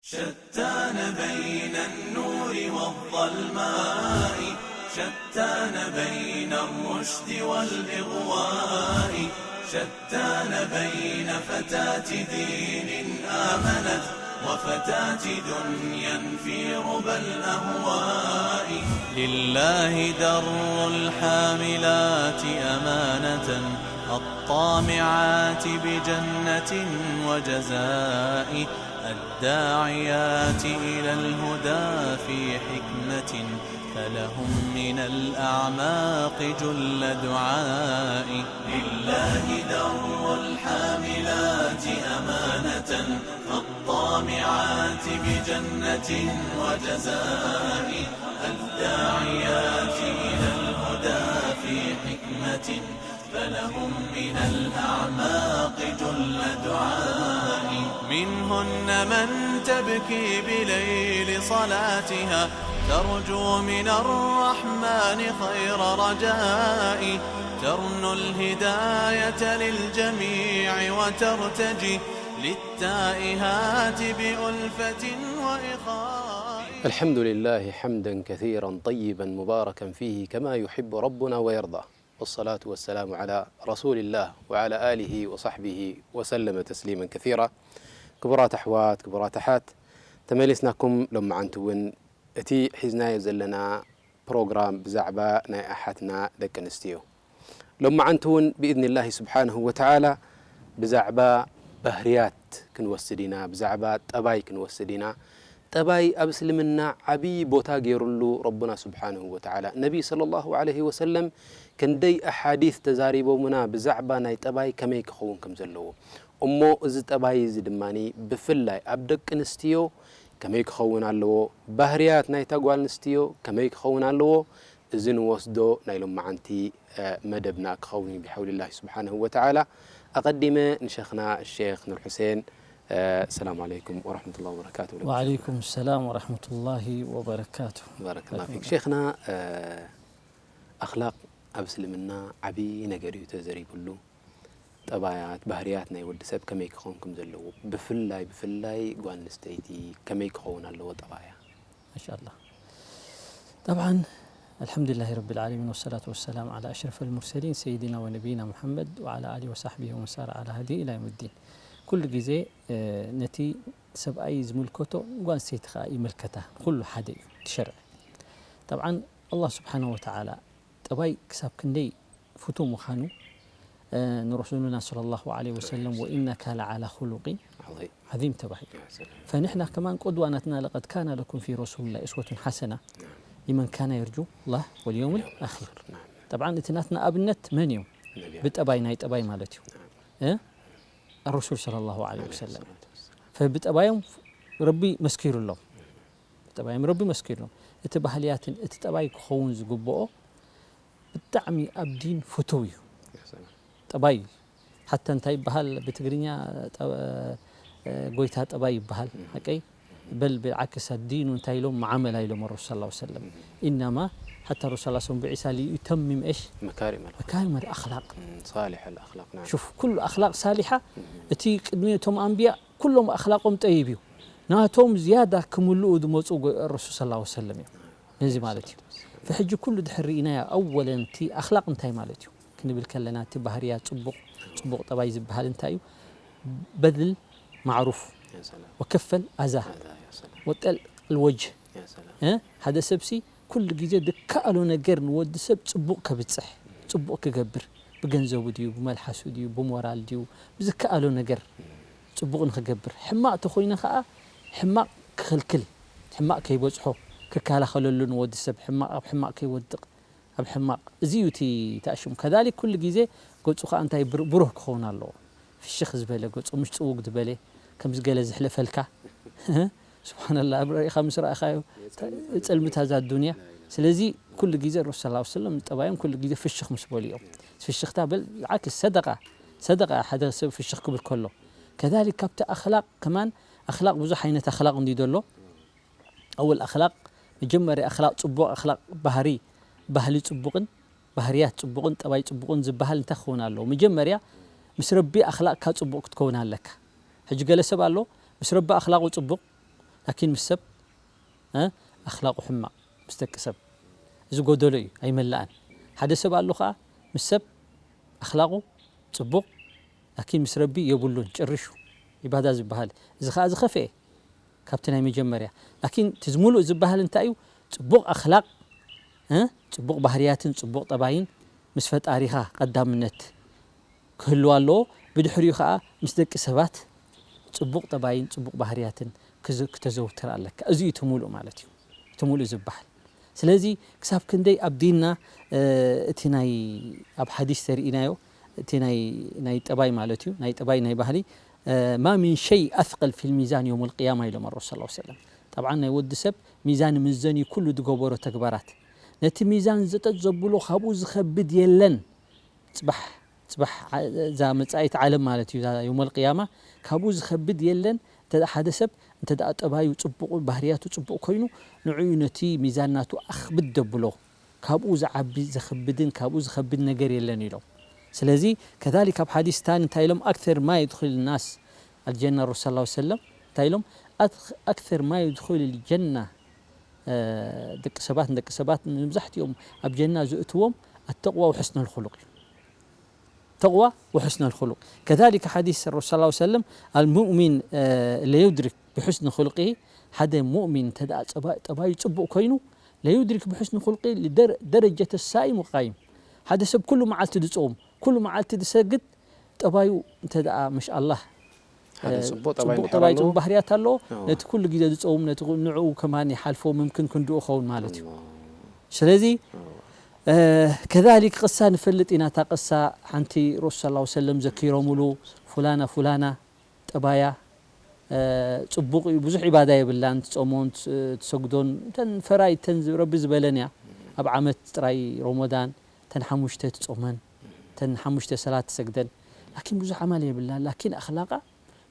شتان بين النور والظلماء، شتان بين الرشد والإغواء، شتان بين فتاة دين آمنت وفتاة دنيا في ربى الأهواء. لله در الحاملات أمانة، الطامعات بجنة وجزاء، الداعيات إلى الهدى في حكمة، فلهم من الأعماق جل دعاء. لله در الحاملات أمانة، الطامعات بجنة وجزاء، الداعيات إلى الهدى في حكمة، فلهم من الأعماق جل دعاء. منهن من تبكي بليل صلاتها، ترجو من الرحمن خير رجاء، ترنو الهداية للجميع وترتجي، للتائهات بألفة وإخاء. الحمد لله حمدا كثيرا طيبا مباركا فيه كما يحب ربنا ويرضى. والصلاة والسلام على رسول الله وعلى آله وصحبه وسلم تسليما كثيرا. ክቡራት ኣሕዋት፣ ክቡራት ኣሓት፣ ተመሊስናኩም። ሎመዓንቲ እውን እቲ ሒዝናዮ ዘለና ፕሮግራም ብዛዕባ ናይ ኣሓትና ደቂ ኣንስትዮ። ሎመዓንቲ እውን ብኢዝኒላሂ ስብሓንሁ ወተዓላ ብዛዕባ ባህርያት ክንወስድ ኢና፣ ብዛዕባ ጠባይ ክንወስድ ኢና። ጠባይ ኣብ እስልምና ዓብዪ ቦታ ገይሩሉ ረቡና ስብሓንሁ ወተዓላ። ነቢይ ሰለላሁ ዐለይሂ ወሰለም ክንደይ ኣሓዲት ተዛሪቦምና ብዛዕባ ናይ ጠባይ ከመይ ክኸውን ከም ዘለዎ። እሞ እዚ ጠባይ እዚ ድማ ብፍላይ ኣብ ደቂ ኣንስትዮ ከመይ ክኸውን ኣለዎ፣ ባህርያት ናይታ ጓል ኣንስትዮ ከመይ ክኸውን ኣለዎ፣ እዚ ንወስዶ ናይ ሎመዓንቲ፣ እ፣ መደብና ክኸውን እዩ ብሓውሊላሂ ስብሓንሁ ወተዓላ። ኣቐዲመ ንሸኽና ሼኽ ኑር ሑሴን፣ እ፣ ሰላም ዓለይኩም ወረሕመቱላሂ ወበረካቱ። ወዓለይኩም ሰላም ወረሕመቱላሂ ወበረካቱ። ባረከላሁ ፊክ። ሸይኽና፣ እ፣ ኣኽላቕ ኣብ እስልምና ዓብዪ ነገር እዩ ተዘሪብሉ። ጠባያት፣ ባህርያት ናይ ወዲ ሰብ ከመይ ክኸውን ከም ዘለዎ፣ ብፍላይ፣ ብፍላይ ጓል ኣንስተይቲ ከመይ ክኸውን ኣለዎ ጠባያ? ማሻኣላህ። ጠብዓን፣ ኣልሐምዱሊላሂ ረቢል ዓለሚን ወሰላቱ ወሰላም ዓላ ኣሽረፈል ሙርሰሊን ሰይድና ወነቢይና ሙሐመድ ወዓላ ኣሊሂ ወሳሕቢሂ ወመን ሳረ ዓላ ሃዲሂ ኢላ የውሚዲን። ኩሉ ግዜ፣ እ፣ ነቲ ሰብኣይ ዝምልከቶ ጓል ኣንስተይቲ ኸዓ ይምልከታ። ኩሉ ሓደ እዩ፣ እቲ ሸርዒ። ጠብዓን፣ ኣላህ ስብሓነሁ ወተዓላ ጠባይ ክሳብ ክንደይ ፍቱው ምዃኑ፣ እ፣ ንረሱሉና ሰለላሁ ዐለይሂ ወሰለም፣ "ወኢነካ ለዓላ ኹሉቂን ዐዚም" ዐዚም ተባሂሉ። ያ ሰላም። ፈንሕና ከማን ቁድዋ ናትና፣ "ለቀድ ካነ ለኩም ፊ ረሱሊላሂ እስወቱን ሐሰና ሊመን ካነ የርጁ ላህ ወልየውመል ኣኺር." ናም። ጠብዓን እቲ ናትና ኣብነት መን እዮም? ነቢያት። ብጠባይ፣ ናይ ጠባይ ማለት እዩ። ናም። እ? ኣረሱል ሰለላሁ ዐለይሂ ወሰለም። ሰላቱ ወሰላም። ፈብጠባዮም ረቢ መስኪሩሎም። ብጠባዮም ረቢ መስኪሩሎም። እቲ ባህልያትን እቲ ጠባይ ክኸውን ዝግብኦ ብጣዕሚ ኣብ ዲን ፍቱው እዩ። ያ ሰላም። ጠባይ ሓታ እንታይ ይበሃል ብትግርኛ፣ ጠ-፣ እ፣ ጎይታ ጠባይ ይበሃል። እም። ሓቀይ? በል ብዓክስ ኣዲኑ እንታይ ኢሎም? መዓመላ ኢሎም ረሱል ሰለላሁ ዐለይሂ ወሰለም። እም። ኢነማ ሓታ ረሱል ሰለላሁ ዐለይሂ ወሰለም ብዒሳ ሊዩተሚም እሽ? መካሪም ኣልኣኽላቅ። መካሪም ኣልኣኽላቅ። እም፣ ሳሊሕ ኣልኣኽላቅ፣ ናም። ሹፍ፣ ኩሉ ኣኽላቅ ሳሊሓ፣ እም። እቲ ቅድሚ እቶም ኣንብያ ኩሎም ኣኽላቆም ጠይብ እዩ። ናቶም ዝያዳ ክምልኡ ዝመፁ ጎ-፣ ረሱል ሰለላሁ ዐለይሂ ወሰለም እዮም። ነዚ ማለት እዩ። ፈሕጂ ኩሉ ድሕር ርኢናዮ፣ ኣወለን እቲ ኣኽላቅ እንታይ ማለት እዩ ክንብል ከለና፣ እቲ ባህርያ ጽቡቕ፣ ጽቡቕ ጠባይ ዝበሃል እንታይ እዩ? በዝል ማዕሩፍ ያ ሰላም። ወከፈል ኣዛ ያ ሰላም። ወጠልቅ ልወጅህ። ያ ሰላም። እ? ሓደ ሰብሲ ኩሉ ግዜ ድከኣሎ ነገር ንወዲ ሰብ ጽቡቕ ከብጽሕ፣ ጽቡቕ ክገብር፣ ብገንዘቡ ድዩ፣ ብመልሓሱ ድዩ፣ ብሞራል ድዩ፣ ብዝከኣሎ ነገር ጽቡቕ ንኽገብር፣ ሕማቕ ተኾይነ ኸኣ ሕማቕ ክኽልክል፣ ሕማቕ ከይበጽሖ ክከላኸለሉ ንወዲ ሰብ፣ ሕማቕ ኣብ ሕማቕ ከይወድቕ፣ ኣብ ሕማቕ። እዚ እዩ እቲ ተኣሽሙ። ከዛሊክ ኩሉ ግዜ ገጹ ኸኣ እንታይ ብር-፣ ብሩህ ክኸውን ኣለዎ። ፍሽኽ ዝበለ ገጹ፣ ምሽ ጽውግ ዝበለ፣ ከምዚ ገለ ዝሕለፈልካ። ስብሓንላህ፣ ኣብ ርኢኻ ምስ ረኣኻዮ፣ ጸልምታ እዛ ዱንያ። ስለዚ ኩሉ ግዜ ረሱል ሰለላሁ ዐለይሂ ወሰለም ጠባዮም ኩሉ ግዜ ፍሽኽ ምስ በሉ እዮም። ፍሽኽታ በል ዓክስ ሰደቃ፣ ሰደቃ ሓደ ሰብ ፍሽኽ ክብል ከሎ። ከዛሊክ ካብቲ ኣኽላቕ ከማን፣ ኣኽላቕ ብዙሕ ዓይነት ኣኽላቕ እንድዩ ዘሎ። ኣወል ኣኽላቕ፣ መጀመርያ ኣኽላቕ ጽቡቕ፣ ኣኽላቕ ባህሪ፣ ባህሊ ጽቡቕን፣ ባህርያት ጽቡቕን፣ ጠባይ ጽቡቕን ዝበሃል እንታይ ክኸውን ኣለዎ? መጀመርያ ምስ ረቢ ኣኽላቕካ ጽቡቕ ክትከውን ኣለካ። ሕጂ ገለ ሰብ ኣሎ፣ ምስ ረቢ ኣኽላቑ ጽቡቕ፣ ላኪን ምስ ሰብ፣ እ፣ ኣኽላቑ ሕማቕ፣ ምስ ደቂ ሰብ። እዚ ጎደሎ እዩ፣ ኣይመላእን። ሓደ ሰብ ኣሎ ኸዓ፣ ምስ ሰብ ኣኽላቑ ጽቡቕ፣ ላኪን ምስ ረቢ የብሉን፣ ጭርሹ። ዒባዳ ዝበሃል፣ እዚ ኸዓ ዝኸፍኤ ካብቲ ናይ መጀመርያ። ላኪን እቲ ዝሙሉእ ዝበሃል እንታይ እዩ? ጽቡቕ ኣኽላቕ፣ እ፣ ጽቡቕ ባህርያትን ጽቡቕ ጠባይን ምስ ፈጣሪኻ ቀዳምነት ክህልዋ ኣለዎ። ብድሕሪኡ ኸዓ ምስ ደቂ ሰባት ጽቡቕ ጠባይን ጽቡቕ ባህርያትን ክዝ-፣ ክተዘውትር ኣለካ። እዚ እዩ እቲ ሙሉእ ማለት እዩ። እቲ ሙሉእ ዝበሃል። ስለዚ ክሳብ ክንደይ ኣብ ዲንና፣ እ፣ እቲ ናይ፣ ኣብ ሓዲስ ተርእይናዮ፣ እቲ ናይ፣ ናይ ጠባይ ማለት እዩ፣ ናይ ጠባይ ናይ ባህሊ፣ እ፣ "ማ ሚን ሸይ ኣስቀል ፊል ሚዛን የውመል ቅያማ" ኢሎም ኣረሱል ሰለላሁ ዐለይሂ ወሰለም። ጠብዓን ናይ ወዲ ሰብ ሚዛን ምዘን እዩ ኩሉ ዝገበሮ ተግባራት። ነቲ ሚዛን ዝጠጥ ዘብሎ ካብኡ ዝኸብድ የለን። ጽባሕ፣ ጽባሕ ዓ-፣ እዛ መጻኢት ዓለም ማለት እዩ፣ እዛ የውመል ቅያማ፣ ካብኡ ዝኸብድ የለን። እንተ ደኣ ሓደ ሰብ፣ እንተ ደኣ ጠባዩ ጽቡቕ፣ ባህርያቱ ጽቡቕ ኮይኑ፣ ንዕኡ ነቲ ሚዛን ናቱ ኣኽብድ ደብሎ። ካብኡ ዝዓቢ ዘኽብድን ካብኡ ዝኸብድ ነገር የለን ኢሎም። ስለዚ፣ ከዛሊክ ኣብ ሓዲስ ታኒ እንታይ ኢሎም? "ኣክተር ማ የድኹል ናስ ኣልጀና" ረሱል ሰለላሁ ዐለይሂ ወሰለም እንታይ ኢሎም? ኣክ-፣ "ኣክተር ማ የድኹል ልጀና" እ፣ ደቂ ሰባት፣ ንደቂ ሰባት ንመብዛሕትኦም ኣብ ጀና ዘእትዎም ኣተቕዋ ወሑስነል ኹሉቕ እዩ። ተቕዋ ወሑስነል ኹሉቕ። ከዛሊከ ሓዲስ ረሱል ሰለላሁ ዐለይሂ ወሰለም፣ "ኣልሙእሚን፣ እ፣ ለዩድሪክ ብሑስኒ ኹሉቂሂ", ሓደ ሙእሚን እንተ ደኣ ጸባ-፣ ጠባዩ ጽቡቕ ኮይኑ፣ "ለዩድሪክ ብሑስኒ ኹሉቂሂ ልደረ-፣ ደረጀተ ሳኢም ወቃይም". ሓደ ሰብ ኩሉ መዓልቲ ዝጾም፣ ኩሉ መዓልቲ ዝሰግድ፣ ጠባዩ እንተ ደኣ፣ ማሻኣላህ፣ ሓደ እ፣ ጽቡቕ ጠባይ ጽቡቕ እንድሕር ጠባይ፣ ኣለዎ። ጽቡቕ ባህርያት ኣለዎ። እዎ። ነቲ ኩሉ ግዜ ዝጸውም፣ ነቲ ኩ-፣ ንዕኡ ከማን ይሓልፎ፣ ምምክን ክንድኡ ኸውን ማለት እዩ። እዎ። ስለዚ፣ እዎ። እ፣ ከዛሊክ ቅሳ ንፈልጥ ኢና። እታ ቅሳ ሓንቲ ረሱል ሰለላሁ ዐለይሂ ወሰለም ዘኪሮምሉ፣ ፉላና፣ ፉላና፣ ጠባያ፣ እ፣ ጽቡቕ እዩ፣ ብዙሕ ዒባዳ የብላን፣ ትጾሞን፣ ት-፣ ትሰግዶን፣ እተን ፈራይድ፣ እተን ዝ-፣ ረቢ ዝበለን እያ። ኣብ ዓመት ጥራይ ሮሞዳን፣ እተን ሓሙሽተ ትጾመን፣ እተን ሓሙሽተ ሰላት ትሰግደን። ላኪን ብዙሕ ዓማል የብላን፣ ላኪን ኣኽላቃ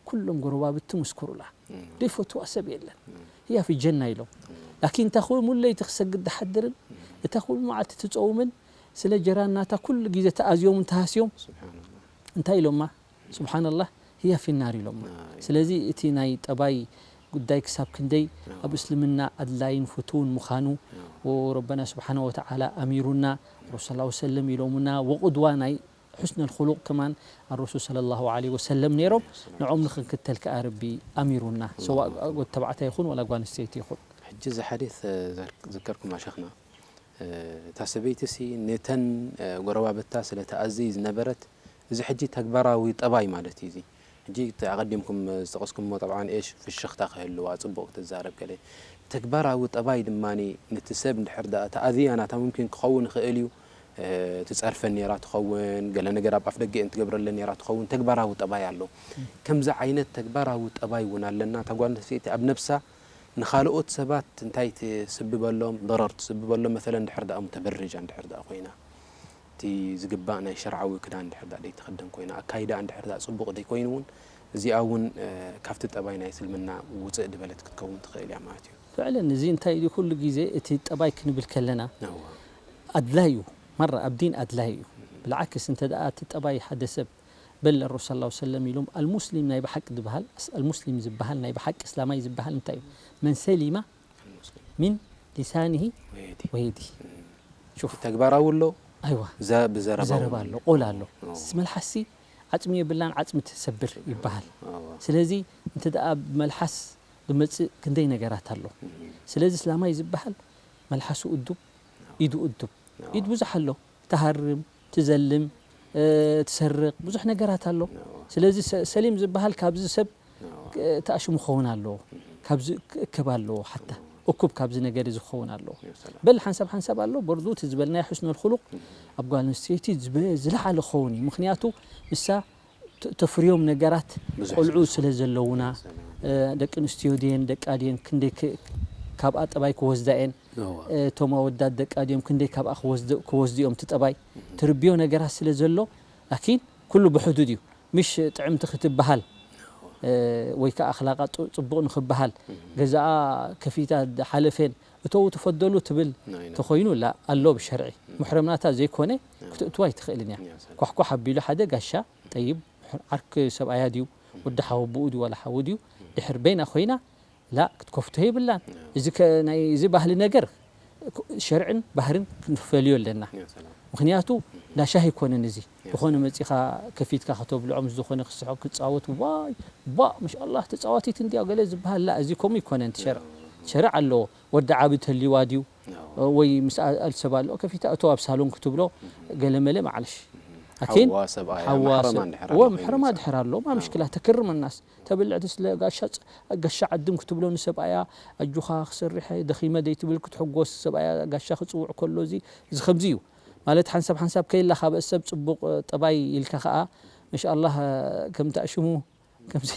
ኩሎም ጎረባብቲ ምስኩሩላ። እም። ዘይፈትዋ ሰብ የለን። እም። ህያ ፊ ጀና ኢሎም። እም። ላኪን እታ ኩሉ ለይቲ ክሰግድ ድሓድርን፣ እም። እታ ኩሉ መዓልቲ ትጸውምን፣ ስለ ጀራን ናታ ኩሉ ግዜ ተኣዝዮምን ተሃስዮም፣ ስብሓንላህ። እንታይ ኢሎማ? ስብሓንላህ፣ ህያ ፊ ናር ኢሎማ። ኣይ። ስለዚ እቲ ናይ ጠባይ ጉዳይ ክሳብ ክንደይ ኣዎ። ኣብ እስልምና ኣድላይን ፍቱውን ምዃኑ፣ ኣዎ። ወረበና ስብሓነ ወተዓላ ኣሚሩና፣ ረሱል ሰለላሁ ዐለይሂ ወሰለም ኢሎሙና፣ ወቁድዋ ናይ ሑስነል ኹሉቕ ከማን ኣረሱል ሰለላሁ ዐለይሂ ወሰለም ነይሮም። ሰላም። ንዖም ንኽንክተል ከኣ ረቢ ኣሚሩና። ሰዋእ ኣላሁ ኣክበር። ጓል ተባዕታይ ይኹን ዋላ ጓል ኣንስተይቲ ይኹን። ሕጂ እዚ ሓዲስ፣ እ፣ ዘር-፣ ዘከርኩማ ሸኽና፣ እ፣ እታ ሰበይቲሲ ነተን፣ እ፣ ጎረባብታ ስለ ትኣዝይ ዝነበረት፣ እዚ ሕጂ ተግባራዊ ጠባይ ማለት እዩ እዚ። ሕጂ እቲ ኣቐዲምኩም ዝጠቐስኩምዎ ጠብዓን ኤሽ ፍሽኽታ ክህልዋ፣ ጽቡቕ ክትዛረብ ገለ። ተግባራዊ ጠባይ ድማ ነቲ ሰብ እንድሕር ደኣ ተኣዝያ ናታ ሙምኪን ክኸውን ይኽእል እዩ። እ፣ ትጸርፈን ነይራ ትኸውን፣ ገለ ነገር ኣብ ኣፍ ደገ እየን ትገብረለን ነይራ ትኸውን፣ ተግባራዊ ጠባይ ኣሎ። ከምዚ ዓይነት ተግባራዊ ጠባይ እውን ኣለና። እታ ጓል ኣንስተይቲ ኣብ ነብሳ ንኻልኦት ሰባት እንታይ ትስብበሎም፣ ضرر ትስብበሎም፣ መሰለን እንድሕር ደኣ ሙተበርጃ እንድሕር ደኣ ኮይና፣ እቲ ዝግባእ ናይ ሸርዓዊ ክዳን እንድሕር ደኣ ዘይትኽደን ኮይና፣ ኣካይዳ እንድሕር ደኣ ጽቡቕ ዘይኮይኑ እውን፣ እዚኣ እውን፣ እ፣ ካብቲ ጠባይ ናይ እስልምና ውጽእ ዝበለት ክትከውን ትኽእል እያ ማለት እዩ። ፍዕለን እዚ እንታይ እዩ፣ ኩሉ ግዜ እቲ ጠባይ ክንብል ከለና እዋ። ኣድላይ እዩ፣ መራ ኣብ ዲን ኣድላይ እዩ። ብልዓክስ እንተ ደኣ እቲ ጠባይ ሓደ ሰብ፣ በል ረሱል ሰለላሁ ዐለይሂ ወሰለም ኢሎም፣ ኣልሙስሊም ናይ ብሓቂ ዝበሃል፣ ኣስ-፣ ኣልሙስሊም ዝበሃል ናይ ብሓቂ እስላማይ ዝበሃል እንታይ እዩ? መን ሰሊማ ኣልሙስሊም። ሚን ሊሳኒሂ ወየዲ። ወየዲ። እም። ሹፍ። ተግባራዊ ኣሎ፣ ኣይዋ። ዘ-፣ ብዘረባ ብዘረባ እውን ኣሎ፣ ቆል ኣሎ። ኣሎ። ኦ። መልሓስሲ ዓጽሚ የብላን፣ ዓጽሚ ትሰብር ይበሃል። እዋ። ስለዚ እንተ ደኣ መልሓስ ዝመጽእ ክንደይ ነገራት ኣሎ። እም። ስለዚ እስላማይ ዝበሃል መልሓሱ እዱብ፣ ኢዱ እዱብ። እዋ። ኢድ ብዙሕ ኣሎ። ትሃርም፣ ትዘልም፣ እ፣ ትሰርቕ፣ ብዙሕ ነገራት ኣሎ። እዋ። ስለዚ ሰ-፣ ሰሊም ዝበሃል ካብዚ ሰብ እዋ። ክ-፣ ተኣሽሙ ክኸውን ኣለዎ። እም። ካብዚ ክእከብ ኣለዎ ሓታ። እዋ። እኩብ ካብዚ ነገር እዚ ክኸውን ኣለዎ። ያ ሰላም። በል ሓንሳብ ሓንሳብ ኣሎ፣ በርዱ እቲ ዝበልናዮ ሑስነል ኹሉቕ እም። ኣብ ጓል ኣንስተይቲ ዝብ-፣ ዝለዓለ ክኸውን እዩ። ምኽንያቱ ንሳ ተ-፣ ተፍርዮም ነገራት ብዙሕ ቆልዑ ስለ ስለ ዝኾነ። ዘለዉና፣ ያ ሰላም። እ፣ ደቂ ኣንስትዮ ድየን፣ ደቃ ድየን፣ ክንደይ ክ-፣ ካብኣ ጠባይ ክወስዳ እየን። እዋ። እ፣ እቶም ኣወዳት ደቃ ድዮም፣ ክንደይ ካብኣ ክወስድ-፣ ክወስዱ እዮም እቲ ጠባይ። እም። ትርብዮ ነገራት ስለ ዘሎ፣ ላኪን ኩሉ ብሕዱድ እዩ። ምሽ ጥዕምቲ ክትበሃል፣ እዋ። እ፣ ወይ ከኣ ኣኽላቃ ጡ-፣ ጽቡቕ ንኽበሃል፣ እም። ገዛኣ ከፊታ ሓለፌን፣ እተው ተፈደሉ ትብል ናይ፣ ናይ። ተኾይኑ፣ ላ፣ ኣሎ ብሸርዒ። እም። ሙሕረም ናታ ዘይኮነ እዋ። ክተእትዋ ኣይትኽእልን እያ። ያ ሰላም። ኳሕኳሕ ኣቢሉ ሓደ ጋሻ፣ ጠይብ፣ ዓርኪ ሰብኣያ ድዩ፣ እም። ወዲ ሓወቦኡ ድዩ፣ ዋላ ሓዉ ድዩ፣ እም። ድሕር በይና ኮይና፣ ላ ክትከፍቶ የብላን። እዚ ከ-፣ ናይ እዚ ባህሊ ነገር ሸርዕን ባህርን ክንፈልዮ ኣለና። ምክንያቱ እንዳ ሻሂ ኣይኮነን እዚ። ዝኾነ መጺኻ ከፊትካ ከተብልዖ፣ ምስ ዝኾነ ክስሕቕ ክጻወት፣ ዋይ፣ ባ፣ ማሻኣላህ ተጻዋቲት እንድያ ገለ ዝበሃል፣ ላ፣ እዚ ከምኡ ኣይኮነን። እቲ ሸርዕ፣ ሸርዕ ኣለዎ። ወዲ ዓቢ ተልይዋ ድዩ? ወይ ምስ ኣ-፣ ኣል ሰብ ኣለዎ ከፊታ እቶ ኣብ ሳሎን ክትብሎ ገለ መለ፣ ማዕለሽ። ላኪን ሓዋ ሰብኣያ፣ ሓዋ መሕረማ ሰብ፣ እንድሕር ወ-፣ ኣሎ መሕረማ ኮይኑ፣ ድሕር ኣሎ፣ ማ ምሽክላ ተክርም ናስ። ተብልዕ ትስለ ጋሻ ጸ-፣ ጋሻ ዓድም ክትብሎ ንሰብኣያ፣ ኣጆኻ ክሰርሕ እየ፣ ደኺመ ደይትብል ክትሕጎስ ሰብኣያ ጋሻ ክጽውዕ ከሎ፣ እዚ፣ እዚ ከምዚ እዩ። ማለት ሓንሳብ ሓንሳብ ከይላ ካብ ሰብ ጽቡቕ ጠባይ ኢልካ ከኣ፣ ማሻኣላህ፣ ከምታ ሽሙ፣ ከምዚ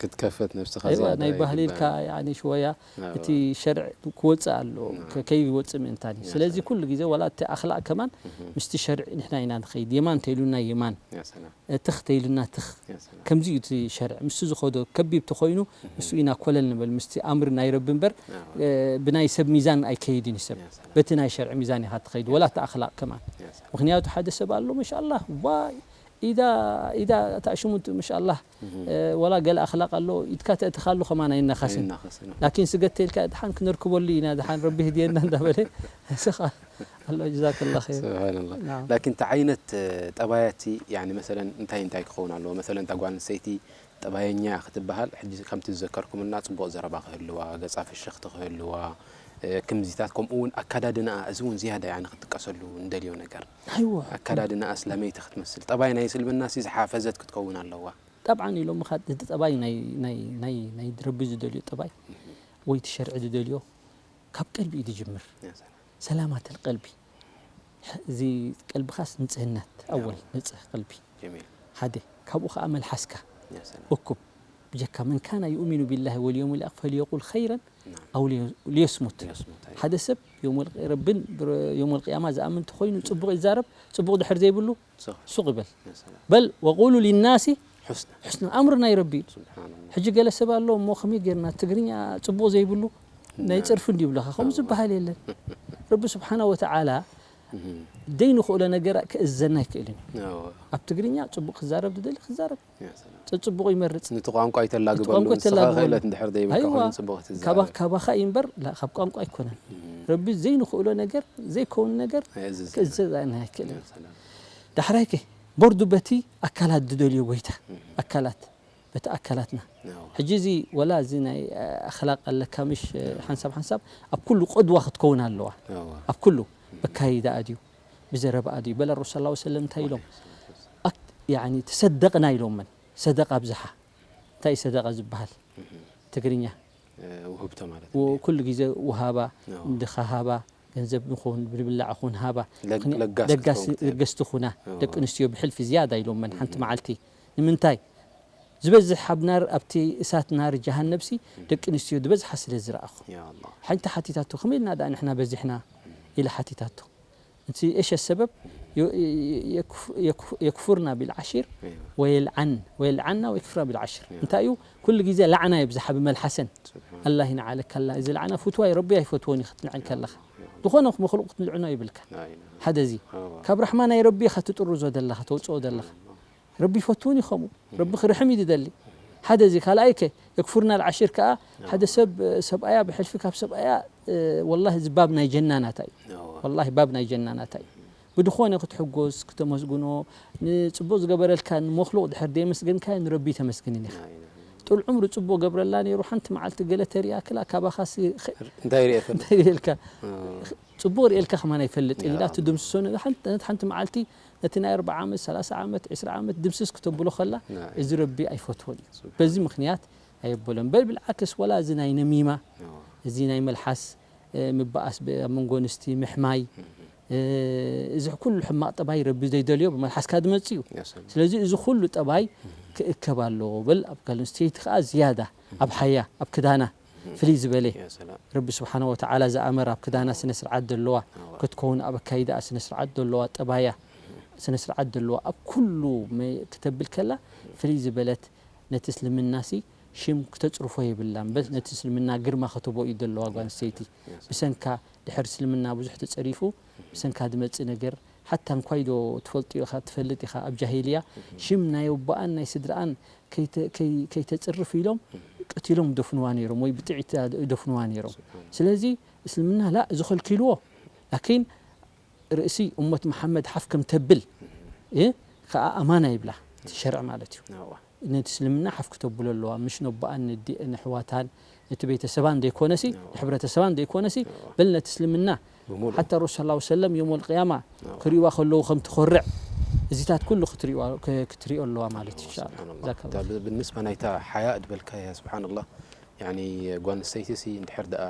ክትከፈት ነብስኻ ኣይዋ፣ ዝያዳ ናይ ባህሊ ይግባእ። ኢልካ፣ ያኒ፣ ሽወያ ኣዋ። እቲ ሸርዕ ክወጽእ ኣሎ፣ ኣዋ። ከ-፣ ከይወጽእ ምእንታን እዩ። ያ ስለዚ ሰላም። ኩሉ ግዜ ዋላ እቲ ኣኽላቕ ከማን ምስቲ ሸርዕ ንሕና ኢና ንኸይድ። የማን ተኢሉና የማን፣ ያ ሰላም። ትኽ ተኢሉና ትኽ። ያ ሰላም። ከምዚ እዩ እቲ ሸርዕ። ምስቲ ዝኸዶ ከቢብ ተኾይኑ፣ ምስኡ ኢና ኮለል ንብል። ምስቲ ኣምሪ ናይ ረቢ እምበር፣ ኣዋ። እ፣ ብናይ ሰብ ሚዛን ኣይከይድን እዩ ሰብ። ያ ሰላም። በቲ ናይ ሸርዕ ሚዛን ኢኻ ትኸይድ። ወላ እቲ ኣኽላቕ ከማን። ያ ሰላም። ምኽንያቱ ሓደ ሰብ ኣሎ፣ ማሻኣላህ፣ ዋይ፣ ኢዳ፣ ኢዳ እታ ሽሙ ት-፣ ማሻኣላህ፣ እ፣ ወላ ገለ ኣኽላቕ ኣሎ፣ ኢድካ ተእትኻሉ ከማን ኣይናኸስን። ኣይናኸስን። ላኪን ስገድ ተይልካ፣ ድሓን ክንርክበሉ ኢና፣ ድሓን ረቢ ህድየና እንዳበለ፣ ስኻ ኣሎ፣ ጀዛከላህ ኸይር። ስብሓንላህ። ናም። ላኪን እቲ ዓይነት፣ እ፣ ጠባያት፣ ያኒ፣ መሰለን እንታይ እንታይ ክኸውን ኣለዎ? መሰለን እታ ጓል ኣንስተይቲ ጠባየኛ ክትበሃል፣ ሕጂ ከምቲ ዝዘከርኩምልና፣ ጽቡቕ ዘረባ ክህልዋ፣ ገጻ ፍሽኽቲ ክህልዋ፣ እ፣ ክምዚታት፣ ከምኡ እውን ኣከዳድናኣ፣ እዚ እውን ዝያዳ፣ ያኒ፣ ክትጥቀሰሉ እንደልዮ ነገር። ኣይዋ። ኣከዳድናኣ ስለመይቲ ክትመስል። ጠባይ ናይ እስልምናሲ ዝሓፈዘት ክትከውን ኣለዋ። ጠብዓን ኢሎም ኻ-፣ እቲ ጠባይ ናይ፣ ናይ፣ ናይ፣ ናይ ረቢ ዝደልዮ ጠባይ፣ ወይ እቲ ሸርዒ ዝደልዮ፣ ካብ ቀልቢ እዩ ዝጅምር። ያ ሰላም። ሰላማት ቀልቢ። እዚ ቀልብኻስ ንጽህናት፣ ኣወል፣ ንጽህ ቀልቢ። ጀሚል። ሓደ፣ ካብኡ ኸዓ መልሓስካ። ያ ሰላም። እኩብ። ብጀካ መን ካነ ዩእሚኑ ቢላሂ ወልየውሚል ኣኺር ፈልየቁል ኸይረን ናም። ኣው ሊየ-፣ ሊየስሙት። ሊየስሙት፣ ኣይ። ሓደ ሰብ የውመል-፣ ረብን ብረ-፣ የውመል ቅያማ ዝኣምን ተኾይኑ ጽቡቕ ይዛረብ፣ ጽቡቕ ድሕር ዘይብሉ ሱቕ። ሱቕ ይበል። ያ ሰላም። በል ወቁሉ ሊናሲ ሑስና። ሑስና። ኣምር ናይ ረቢ እዩ። ሱብሓነላህ። ሕጂ ገለ ሰብ ኣሎ እሞ ከመይ ጌርና ትግርኛ ጽቡቕ ዘይብሉ ናይ ናም። ጸርፊ እንድዩ ይብለኻ። ከምኡ ኣዋ። ዝበሃል የለን። ረቢ ስብሓነ ወተዓላ እህ። ደይንኽእሎ ነገር ክእዘና ኣይክእልን እዩ። ኣዋ። ኣብ ትግርኛ ጽቡቕ ክዛረብ ዝደሊ ክዛረብ። ያ ሰላም። ጸጽብቑ ይመርጽ። ነቲ ቋንቋ ነቲ ኣይተላግበሉ፣ ቋንቋ ንስኻ ኣይተላግበሉ። ክእለት እንድሕር ዘይብልካ ኣይዋ፣ ኮይኑ ጽቡቕ ክትዛረብ። ካባ-፣ ካባኻ እዩ እምበር፣ ላ፣ ካብ ቋንቋ ኣይኮነን። እም። ረቢ ዘይንኽእሎ ነገር፣ ዘይከውን ነገር ኣየእዝዘና። ክእዘዝ ኣይክእልን። ያ ሰላም። ዳሕራይ ከ፣ ቦርዱ በቲ ኣካላት ዝደልዮ ጎይታ። እም። ኣካላት፣ በቲ ኣካላትና። ኣዋ። ሕጂ እዚ፣ ወላ እዚ ናይ፣ እ፣ ኣኽላቕ ኣለካ ምሽ፣ እ፣ ኣዋ። ሓንሳብ ሓንሳብ ኣብ ኩሉ ቅድዋ ክትከውን ኣለዋ። ኣዋ። ኣብ ኩሉ። እም። በካይዳኣ ድዩ? ብዘረባኣ ድዩ? በለ ረሱል ሰለላሁ ዐለይሂ ወሰለም እንታይ ኢሎም? ዐለይሂ ሰላቱ ወሰላም። ኣክ-፣ ያኒ ተሰደቕና ኢሎመን። ሰደቃ ኣብዝሓ። እንታይ እዩ ሰደቃ ዝበሃል? እህ። ትግርኛ። እ፣ ውህብቶ ማለት ው-፣ እንድዩ። ኩሉ ግዜ ውሃባ፣ ኣዎ። ንድኻ ሃባ፣ ገንዘብ ይኹን፣ ብልብላዕ ይኹን ሃባ። ለግ-፣ ምኽንያ-፣ ለጋስ ለጋስ-፣ ክትከውን ክትእል። ለገስቲ ኩና። ኣዎ። ደቂ ኣንስትዮ ብሕልፊ ዝያዳ ኢሎመን ሓንቲ እህ። መዓልቲ። ንምንታይ? ዝበዝሕ ኣብ ናር፣ ኣብቲ እሳት ናር ጀሃነምሲ እህ። ደቂ ኣንስትዮ ዝበዝሓ ስለ ዝረኣኹ። ያ ኣላህ። ሓንቲ ሓቲታቶ፣ ከመይ ኢልና ደኣ ንሕና በዚሕና? እህ። ኢላ ሓቲታቶ። እቲ እሸ ሰበብ የ-፣ የ-፣ የክፍ-፣ የክፍ-፣ የክፉርና ቢልዓሺር ኣይዋ። ወየልዓን፣ ወየልዓና ወየክፍርና ቢልዓሺር። ኣይዋ። እንታይ እዩ? ኩሉ ግዜ ላዕና የብዝሓ ብመልሓሰን። ስብሓን። ኣላህ ይንዓለካ ኣላ። እዚ ላዕና ፍትዋይ ረቢ ኣይፈትዎን እዩ ክትልዕን ከለኻ። ኣይዋ። ዝኾነ መኽሉቕ ክትልዕኖ ይብልካ። ላ ኢላሃ። ሓደ እዚ። ኣዋ። ካብ ራሕማ ናይ ረቢ ኢኻ ትጥርዞ ዘለኻ፣ ተውፅኦ ዘለኻ። ኣዋ። ረቢ ይፈትውን እዩ ከምኡ። ረቢ ክርሕም እዩ ዝደሊ። ሓደ እዚ፣ ካልኣይ ከ፣ የክፉርና ልዓሽር ከኣ፣ ሓደ ሰብ፣ ሰብኣያ ብሕልፊ ካብ ሰብኣያ፣ እ፣ ወላሂ እዚ ባብ ናይ ጀና ናታ እዩ። እወ። ወላሂ ባብ ናይ ጀና ናታ እዩ። ብድኾነ ክትሕጎስ፣ ክተመስግኖ፣ ንጽቡቕ ዝገበረልካ ንመኽሉቕ ድሕር ደየመስገንካዮ ንረቢ ተመስግንን ኢኻ። ናይ፣ ናይ። ጡል ዑምሩ ጽቡቕ ገብረላ ነይሩ፣ ሓንቲ መዓልቲ ገለ ተሪኣ ክላ ካባኻሲ ኸ-፣ እንታይ ሪኤ ፈልጥ? እንታይ ሪኤልካ? እወ። ጽቡቕ ሪኤልካ ከማን ኣይፈልጥን ኢላ ያ ትድምስሶ። ነዛ ሓንቲ፣ ነቲ ሓንቲ መዓልቲ ነቲ ናይ ኣርብዓ ዓመት፣ ሰላሳ ዓመት፣ ዕስራ ዓመት ድምስስ ክተብሎ ከላ፣ ናይ። እዚ ረቢ ኣይፈትዎን እዩ። ስብሓን። በዚ ምኽንያት ኣየበሎን። በል ብልዓክስ ወላ እዚ ናይ ነሚማ፣ እወ። እዚ ናይ መልሓስ፣ እ፣ ምበኣስ ብ-፣ ኣብ መንጎ ኣንስቲ ምሕማይ፣ እህ። እ፣ እዚ ኩሉ ሕማቕ ጠባይ ረቢ ዘይደልዮ ብመልሓስካ ዝመጽእ እዩ። ያ ሰላም። ስለዚ እዚ ኩሉ ጠባይ እህ። ክእከብ ኣለዎ። በል ኣብ ጓል ኣንስተይቲ ከኣ ዝያዳ፣ እህ። ኣብ ሓያ፣ ኣብ ክዳና፣ እህ። ፍልይ ዝበለ። ያ ሰላም። ረቢ ስብሓነ ወተዓላ ዝኣመራ ኣብ ክዳና ስነ ስርዓት ዘለዋ እወ። ክትከውን፣ ኣብ ኣካይዳኣ ስነ ስርዓት ዘለዋ፣ ጠባያ ስነ ስርዓት ዘለዋ፣ ኣብ ኩሉ መ-፣ ክተብል ከላ ፍልይ ዝበለት ነቲ እስልምናሲ ሽም ክተጽርፎ የብላን። በስ ነቲ እስልምና ግርማ ክትቦ እዩ ዘለዋ ጓል ኣንስተይቲ። ብሰንካ ድሕር እስልምና ብዙሕ ተጸሪፉ፣ ብሰንካ ዝመጽእ ነገር፣ ሓታ እንኳይ ዶ ትፈልጡ ኢኻ፣ ትፈልጥ ኢኻ፣ ኣብ ጃሂልያ ሽም ናይ ኣቦኣን ናይ ስድራኣን ከይተ-፣ ከይ-፣ ከይተጽርፍ ኢሎም ቀቲሎም ደፍንዋ ነይሮም ወይ ብጥይት ደፍንዋ ነይሮም። ስለዚ እስልምና ላ እዚ ከልኪልዎ፣ ላኪን ርእሲ እመት መሓመድ ሓፍ ከም ተብል እ፣ ከኣ ኣማና ይብላ እቲ ሸርዕ ማለት እዩ። ነቲ እስልምና ሓፍ ክተብሎ ኣለዋ፣ ምሽ ነቦኣን ነዲአን ኣሕዋታን ነቲ ቤተሰባን ዘይኮነሲ፣ ንሕብረተሰባን ዘይኮነሲ፣ በል ነቲ እስልምና ሓታ ረሱል ሰለላሁ ዐለይሂ ወሰለም የውመል ቅያማ ክርእይዋ ከለዉ ከም ትኾርዕ፣ እዚታት ኩሉ ክትርእይዋ፣ ክ-፣ ክትርእዮ ኣለዋ ማለት እዩ። ኢንሻኣላህ። ሱብሓነላህ። ጀዛከላህ። እታ ብ-፣ ብንስባ ናይታ ሓያእ ድበልካያ፣ ሱብሓነላህ። ያኒ ጓል ኣንስተይቲ ሲ እንድሕር ደኣ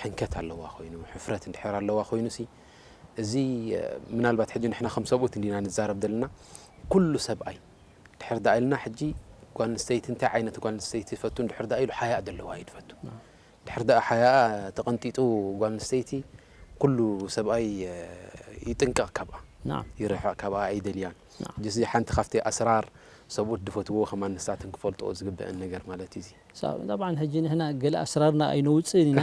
ሕንከት ኣለዋ ኮይኑ፣ ሕፍረት እንድሕር ኣለዋ ኮይኑ ሲ፣ እዚ ምናልባት ሕጂ ንሕና ከም ሰብኡት እንዲና ንዛረብ ዘለና፣ ኩሉ ሰብኣይ ድሕር ደኣ ኢልና ሕጂ ጓል ኣንስተይቲ እንታይ ዓይነት ጓል ኣንስተይቲ ይፈቱ እንድሕር ደኣ ኢሉ ሓያእ ዘለዋ እዩ ዝፈቱ። ናም። ድሕር ደኣ ሓያኣ ተቐንጢጡ ጓል ኣንስተይቲ ኩሉ ሰብኣይ፣ እ፣ ይጥንቀቕ ካብኣ። ናም። ይርሕቕ ካብኣ ኣይደልያን። ናም። እዚ ሓንቲ ካብቲ ኣስራር ሰብኡት ድፈትዎ ከማን ንሳተን ክፈልጥኦ ዝግበአን ነገር ማለት እዩ እዚ። ሳ-፣ ጠብዓን ሕጂ ንሕና ገለ ኣስራርና ኣይነውፅእን ኢና።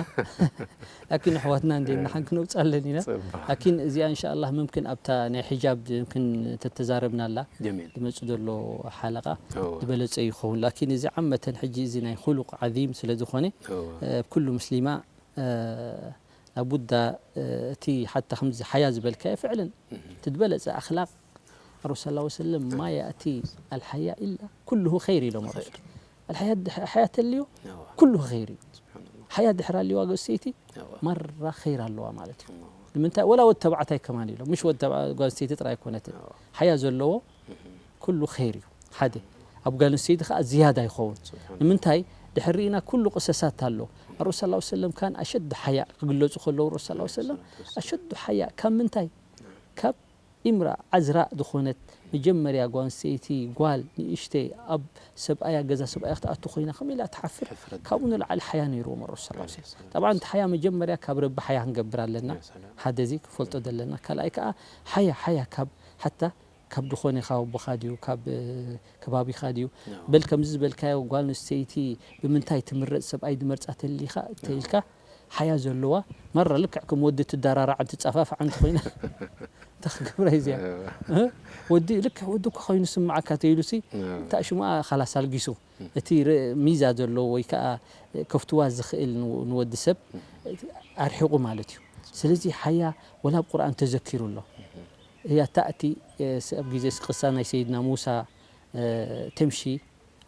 ላኪን ኣሕዋትና እንዴ ንሓን ክነውፅእ ኣለና ኢና። ጽቡቕ። ላኪን እዚኣ እንሻኣላህ ምምክን ኣብታ ናይ ሒጃብ ምምክን ተተዛረብናላ ጀሚል። ዝመጽእ ዘሎ ሓለቓ እወ። ዝበለጸ ይኸውን። ላኪን እዚ ዓመተን ሕጂ እዚ ናይ ኹሉቕ ዓዚም ስለ ዝኾነ፣ እወ። እ፣ ኩሉ ሙስሊማ፣ እ፣ ላቡዳ፣ እ፣ እቲ ሓታ ከምዚ ሓያ ዝበልካዮ ፍዕልን እህ። እቲ ዝበለጸ ኣኽላቕ ኣረሱል ሰለላሁ ዐለይሂ ወሰለም፣ "ማ ያእቲ ኣልሓያ ኢላ ኩሉሁ ኸይር" ኢሎም ኣረሱል። ኸይር። ኣልሓያ ድ-፣ ሓያ ተልዮ እወ። ኩሉሁ ኸይር እዩ። ሱብሓነላህ። ሓያ ድሕር ኣልዋ ጓል ኣንስተይቲ እወ። ማራ ኸይር ኣለዋ ማለት እዩ። ኣላሁ ኣክበር። ንምንታይ? ወላ ወዲ ተባዕታይ ከማን ኢሎም፣ ምሽ ወዲ ተባ-፣ ጓል ኣንስተይቲ ጥራይ ኣይኮነትን። እወ። ሓያ ዘለዎ እህ። ኩሉ ኸይር እዩ። ሓደ። ኣብ ጓል ኣንስተይቲ ኸኣ ዝያዳ ይኸውን። ሱብሓነላህ። ንምንታይ? ድሕር ርኢና ኩሉ ቅሰሳት ኣሎ። ኣረሱል ሰለላሁ ዐለይሂ ወሰለም ካን ኣሸድ ሓያ ክግለጹ ከለዉ፣ ኣረሱል ሰለላሁ ዐለይሂ ወሰለም፣ ዓለይሂ ሰላቱ ወሰላም። ኣሸዱ ሓያ ካብ ምንታይ? ካብ ኢምራ ዓዝራእ ዝኾነት መጀመርያ ጓል ኣንስተይቲ፣ ጓል ንእሽተይ ኣብ ሰብኣያ፣ ገዛ ሰብኣያ ክትኣቱ ኮይና ከመይ ኢላ ትሓፍር? ሕፍረት። ካብኡ ንላዕሊ ሓያ ነይርዎም ኣረሱል ሰለላሁ ዐለይሂ ወሰለም። ዓለይሂ ሰላቱ ጠብዓን እቲ ሓያ መጀመርያ ካብ ረቢ ሓያ ክንገብር ኣለና። ያ ሰላም። ሓደ እዚ ክፈልጦ ዘለና። ካልኣይ ከኣ ሓያ፣ ሓያ ካብ ሓታ ካብ ድኾነ ካብ ኣቦኻ ድዩ፣ ካብ፣ እ፣ ከባቢኻ ድዩ? ኖ። በል ከምዚ ዝበልካዮ ጓል ኣንስተይቲ ብምንታይ ትምረጽ፣ ሰብኣይ ድመርጻ ተሊኻ፣ ኖ። ተኢልካ ሓያ ዘለዋ፣ ማራ ልክዕ ከም ወዲ ትደራራዕ ትጻፋፍ ዓንቲ ኮይና፣ እንታይ ክገብራ እዩ እዚኣ? እወ። እ? ወዲ ልክዕ ወዲ እኮ ኮይኑ ስምዓካ ተኢሉሲ፣ እወ። እንታይ ሽሙኣ ካላስ ኣልጊሱ። እም። እቲ ር-፣ ሚዛ ዘለዎ ወይ ከኣ ከፍትዋ ዝኽእል ን-፣ ንወዲ ሰብ እም። ኣርሒቑ ማለት እዩ። ስለዚ ሓያ ወላ ኣብ ቁርኣን ተዘኪሩ ኣሎ። እም። هي تأتي، እ፣ ስ-፣ ኣብ ግዜ ስ-፣ ቅሳ ናይ ሰይድና ሙሳ፣ እ፣ ተምሺ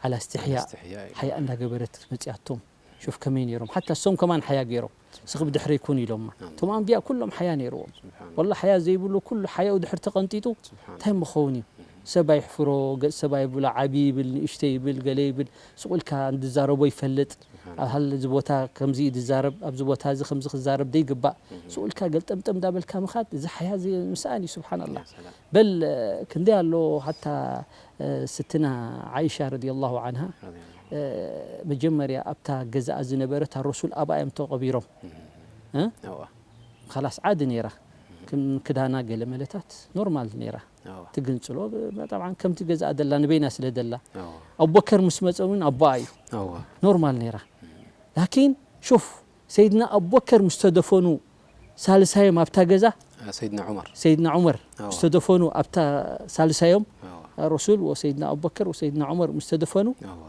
ዓላ እስትሕያእ፣ ዓላ እስትሕያእ ኢሉ። ሓያ እንዳገበረት መጺኣቶም። ሹፍ ከመይ ነይሮም። ሓታ እሶም ከማን ሓያ ገይሮም። ስኺ ብድሕረይ ኩን ኢሎማ። ኣሜን። እቶም ኣንብያ ኩሎም ሓያ ነይርዎም። ሱብሓን። ወላ ሓያ ዘይብሉ ኩሉ ሓያኡ ድሕር ተቐንጢጡ ስብሓን። እንታይ ምኸውን እዩ? ሰብ ኣይሕፍሮ፣ ገጽ ሰብ ኣይብሎ፣ ዓቢ ይብል፣ ንእሽተይ ይብል፣ ገለ ይብል፣ ስቕ ኢልካ እንድዛረቦ ይፈልጥ። ስብሓን። ኣብ ሃል እዚ ቦታ ከምዚ እዩ ዝዛረብ፣ ኣብዚ ቦታ እዚ ከምዚ ክዛረብ ዘይግባእ። እህ። ስቕ ኢልካ ገልጠምጠም እንዳበልካ ምኻድ፣ እዚ ሓያ እዚ ምስኣን እዩ፣ ስብሓን ኣላህ። ያ ሰላም። በል፣ ክንደይ ኣሎ፣ ሓታ፣ እ፣ ስትና ዓኢሻ ረዲየላሁ ዓንሃ፣ ረዲየላሁ። እ፣ መጀመርያ ኣብታ ገዛኣ ዝነበረት፣ ኣረሱል ኣብኣ እዮም ተቐቢሮም። እህ። እ? እዋ። ኻላስ ዓዲ ነይራ። ክም-፣ ክዳና ገለ መለታት ኖርማል ነይራ። ኣዋ። ትግንጽሎ፣ ብ-፣ ጠብዓን ከምቲ ገዛኣ ደላ ንበይና ስለ ደላ። ኣዋ። ኣቡበከር ምስ መጸ እውን ኣቦኣ እዩ። ኣዋ። ኖርማል ነይራ። ላኪን ሹፍ፣ ሰይድና ኣቡበከር ምስ ተደፈኑ ሳልሳዮም ኣብታ ገዛ፣ አ፣ ሰይድና ዑመር። ሰይድና ዑመር ኣዋ። ምስ ተደፈኑ ኣብታ ሳልሳዮም፣ ኣዋ። ረሱል ወሰይድና ኣቡበከር ወሰይድና ዑመር ምስ ተደፈኑ፣ ኣዋ።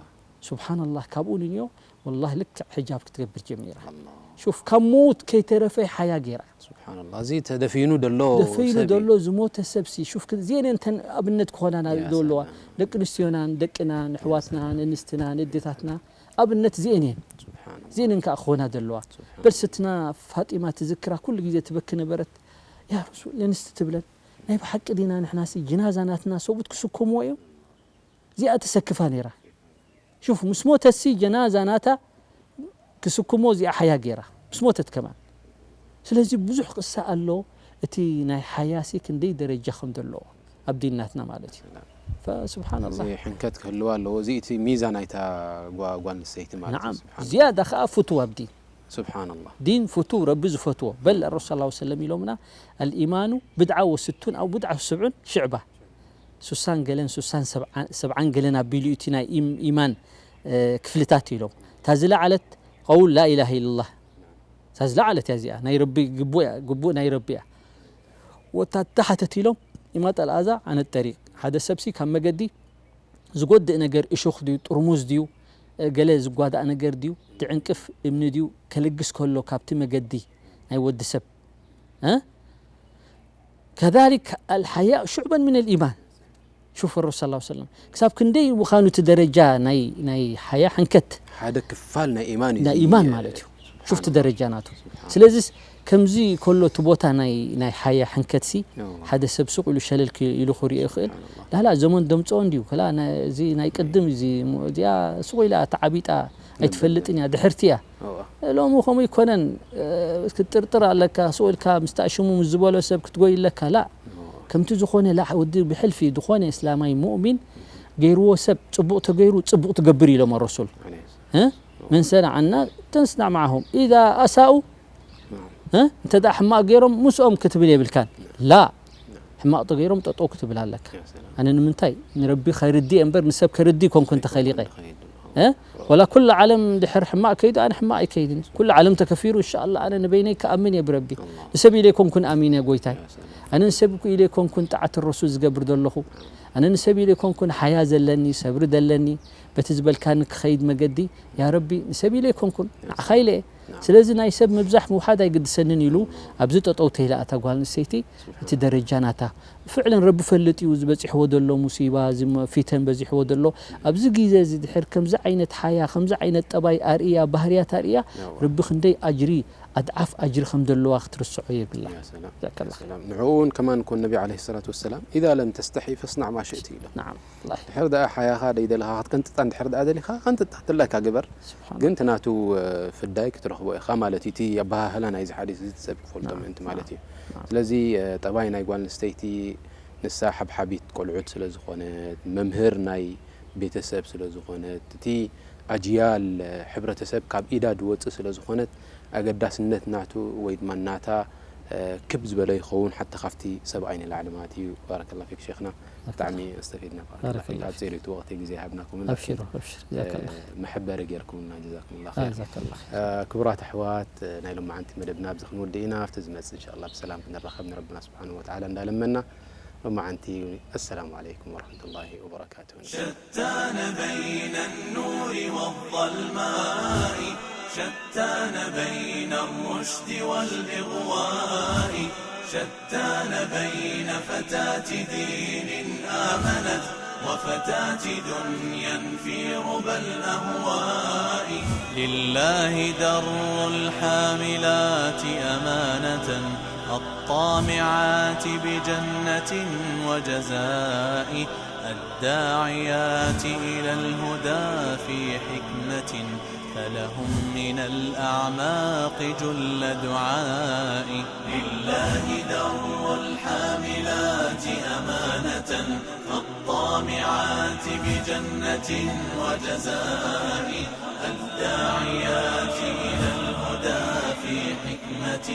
ሱብሓነላህ፣ ካብኡ ንንዮ ወላሂ ልክዕ ሕጃብ ክትገብር ጀሚራ። ኣላህ። ሹፍ፣ ካብ ሞት ከይተረፈ ሓያ ገይራ። ሱብሓነላህ፣ እዚ ተደፊኑ ደሎ ደፊኑ ሰብ እዩ። ደሎ ዝሞተ ሰብሲ፣ ሹፍ፣ ክ-፣ እዚኤን እንተን ኣብነት ክኾናና ያ ደለዋ። ሰላም። ደቂ ኣንስትዮናን፣ ደቅናን፣ ኣሕዋትናን፣ ኣንስትናን፣ ኣዴታትና፣ ኣብነት እዚኤን እየን። ሱብሓነላህ። እዚኤን እየን ከኣ ክኾና ደለዋ። ሱብሓነላህ። በል ስትና ፋጢማ ትዝክራ፣ ኩሉ ግዜ ትበኪ ነበረት። ያ ረሱል፣ ንንስቲ ትብለን፣ ናይ ብሓቂ ዲና ንሕናሲ ጅናዛ ናትና ሰብኡት ክስከምዎ እዮም? እዚኣ ተሰክፋ ነይራ። ሹፍ፣ ምስ ሞተትሲ ጀናዛ ናታ ክስክሞ እዚኣ ሓያ ገይራ። ምስ ሞተት ከማን። ስለዚ ብዙሕ ቅሳ ኣሎ። እቲ ናይ ሓያሲ ክንደይ ደረጃ ከም ዘለዎ ኣብ ዲን ናትና ማለት እዩ። ፈስብሓን ኣላህ። እዚ ሕንከት ክህልዋ ኣለዎ። እዚ እቲ ሚዛን ናይታ ጓ-፣ ጓል ኣንስተይቲ ማለት እዩ። ነዓም። ስብሓን ዝያዳ ከኣ ፍትዋ ኣብ ዲን። ስብሓን ኣላህ። ዲን ፍቱው፣ ረቢ ዝፈትዎ። በል ረሱል ሰለላሁ ዐለይሂ ወሰለም ኢሎምና፣ ኣልኢማኑ ብድዓ ወስቱን ኣው ብድዓ ወሰብዑን ሽዕባ። ሱሳን ገለን፣ ሱሳን ሰብዓ-፣ ሰብዓን ገለን ኣቢሉ እዩ እቲ ናይ ኢም-፣ ኢማን፣ እ፣ ክፍልታት ኢሎም። እታ ዝለዓለት ቀውል ላኢላሃ ኢለላህ። እታ ዝለዓለት እያ እዚኣ። ናይ ረቢ ግቡእ እያ፣ ግቡእ ናይ ረቢ እያ። ወታ ተሓተት ኢሎም፣ ኢማጠል ኣዛ ዓነ ጠሪቅ። ሓደ ሰብሲ ካብ መገዲ ዝጎድእ ነገር እሾኽ ድዩ፣ ጥርሙዝ ድዩ፣ ገለ ዝጓዳእ ነገር ድዩ? ድዕንቅፍ እምኒ ድዩ ከልግስ ከሎ ካብቲ መገዲ ናይ ወዲ ሰብ? እ? ከዛሊክ ኣልሓያእ ሹዕበን ሚነል ኢማን። ሹፍ ረሱል ሰለላሁ ዐለይሂ ወሰለም ክሳብ ክንደይ ምዃኑ እቲ ደረጃ ናይ ናይ ሓያ ሕንከት ሓደ ክፋል ናይ ኢማን እዩ ናይ እዚ፣ ኢማን ማለት እዩ። ሹፍቲ ደረጃ ናቱ። ስለዚስ ከምዚ ከሎ እቲ ቦታ ናይ ናይ ሓያ ሕንከትሲ እዎ። ሓደ ሰብ ሱቕ ኢሉ ሸለል ክ- ኢሉ ክሪኦ ይኽእል። ላላ ዘመን ደምፅኦ እንዲዩ ከላ እዚ ናይ ቅድም እዚ እዚኣ ሱቕ ኢላ ተዓቢጣ ኣይትፈልጥን እያ፣ ድሕርቲ እያ። እዎ። ሎሚ ከምኡ ይኮነን። እ፣ ክትጥርጥር ኣለካ፣ ስቕ ኢልካ ምስ ተኣሽሙ ምስ ዝበሎ ሰብ ክትጎይ ኣለካ። ላ ከምቲ ዝኾነ ላ ወዲ ብሕልፊ ዝኾነ እስላማይ ሙእሚን ገይርዎ ሰብ ጽቡቕ ተገይሩ ጽቡቕ ትገብር ኢሎም ረሱል። እ? መን ሰነዐና ተንስና መዓሁም ኢዛ ኣሳኡ እ? እንተ ደኣ ሕማቕ ገይሮም ምስኦም ክትብል የብልካን። ላ ሕማቕ ተገይሮም ጠጠው ክትብል ኣለካ። ኣነ ንምንታይ ንረቢ ከርዲ እምበር ንሰብ ከርዲ ኮንኩን ተኸሊቐ እ? ወላ ኩሉ ዓለም ድሕር ሕማቕ ከይዱ ኣነ ሕማቕ ኣይከይድን። ኩሉ ዓለም ተከፊሩ እንሻኣላ ኣነ ንበይነይ ክኣምን እየ ብረቢ። ንሰብ ኢለ ኮንኩን ኣሚነ ጎይታይ። ኣነ ንሰብ ኢለ ኮንኩን ጣዓት ረሱል ዝገብር ዘለኹ። ኣነ ንሰብ ኢለ ኮንኩን ሓያ ዘለኒ ሰብሪ ዘለኒ በቲ ዝበልካኒ ክኸይድ መገዲ ያ ረቢ ንሰብ ኢለ ኮንኩን ንዓኻ ኢለ እየ። ስለዚ ናይ ሰብ ምብዛሕ ምውሓድ ኣይግድሰንን ኢሉ ኣብዚ ጠጠው ተይላ እታ ጓል ኣንስተይቲ እቲ ደረጃ ናታ ፍዕለን ረቢ ፈልጥ እዩ ዝበፂሕዎ ዘሎ ሙሲባ እዚ ም- ፊተን በዚሕዎ ዘሎ ኣብዚ ግዜ እዚ ድሕር ከምዚ ዓይነት ሓያ ከምዚ ዓይነት ጠባይ ኣርእያ ባህርያት ኣርእያ ረቢ ክንደይ ኣጅሪ ኣድዓፍ ኣጅሪ ከም ዘለዋ ክትርስዖ የብላ ያ ሰላም፣ ያ ሰላም። ንዕኡ እውን ከማን እኮ ነቢ ዓለይሂ ሰላቱ ወሰላም ኢዛ ለም ተስተሒ ፈስናዕ ማ ሽእቲ ኢሎ። ናዓም። ድሕር ደኣ ሓያኻ ደይደለኻ ክትከንጥጣ እንድሕር ደኣ ደሊኻ ከንጥጣ ትላካ ግበር። ግን እቲ ናቱ ፍዳይ ክትረኽቦ ኢኻ ማለት እዩ። እቲ ኣበሃህላ ናይዚ ሓዲስ እዚ ሰብ ክፈልጦ ምእንቲ ማለት እዩ። ስለዚ ጠባይ ናይ ጓል ኣንስተይቲ ንሳ ሓብሓቢት ቆልዑት ስለ ዝኾነት፣ መምህር ናይ ቤተሰብ ስለ ዝኾነት፣ እቲ ኣጅያል ሕብረተሰብ ካብ ኢዳ ዝወፅእ ስለ ዝኾነት ኣገዳስነት ናቱ ወይ ድማ ናታ ክብ ዝበለ ይኸውን ሓታ ካብቲ ሰብኣይ ንላዕሊ ማለት እዩ። ባረከላ ፊክ ሼኽና። ብጣዕሚ ኣስተፊድና ባረከላ ፊክ። ኣፂር እቲ ወቕቲ ግዜ ሃብናኩም ኣብሽሩ ኣብሽር ጀዛከላ። መሐበሪ ጌርኩምና ጀዛኩምላ ኸይር። ጀዛከላ። ክቡራት ኣሕዋት ናይ ሎማዓንቲ መደብና ኣብዚ ክንውድእ ኢና። ኣብቲ ዝመፅእ እንሻላ ብሰላም ክንራኸብ ንረብና ስብሓን ወተዓላ እንዳለመና ሎማዓንቲ ኣሰላሙ ዓለይኩም ወረሕመቱላሂ ወበረካቱ። شتان بين النور والظلماء، شتان بين الرشد والإغواء، شتان بين فتاة دين آمنت وفتاة دنيا في ربى الأهواء. لله در الحاملات أمانة، الطامعات بجنة وجزاء، الداعيات إلى الهدى في حكمة، فلهم من الأعماق جل دعاء. لله در الحاملات أمانة، الطامعات بجنة وجزاء، الداعيات إلى الهدى في حكمة،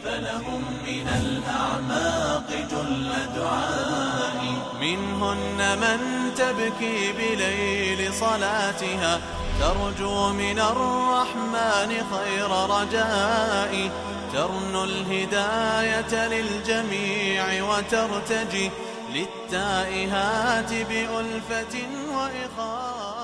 فلهم من الأعماق جل دعاء. منهن من تبكي بليل صلاتها، ترجو من الرحمن خير رجاء، ترنو الهداية للجميع وترتجي للتائهات بألفة وإخاء.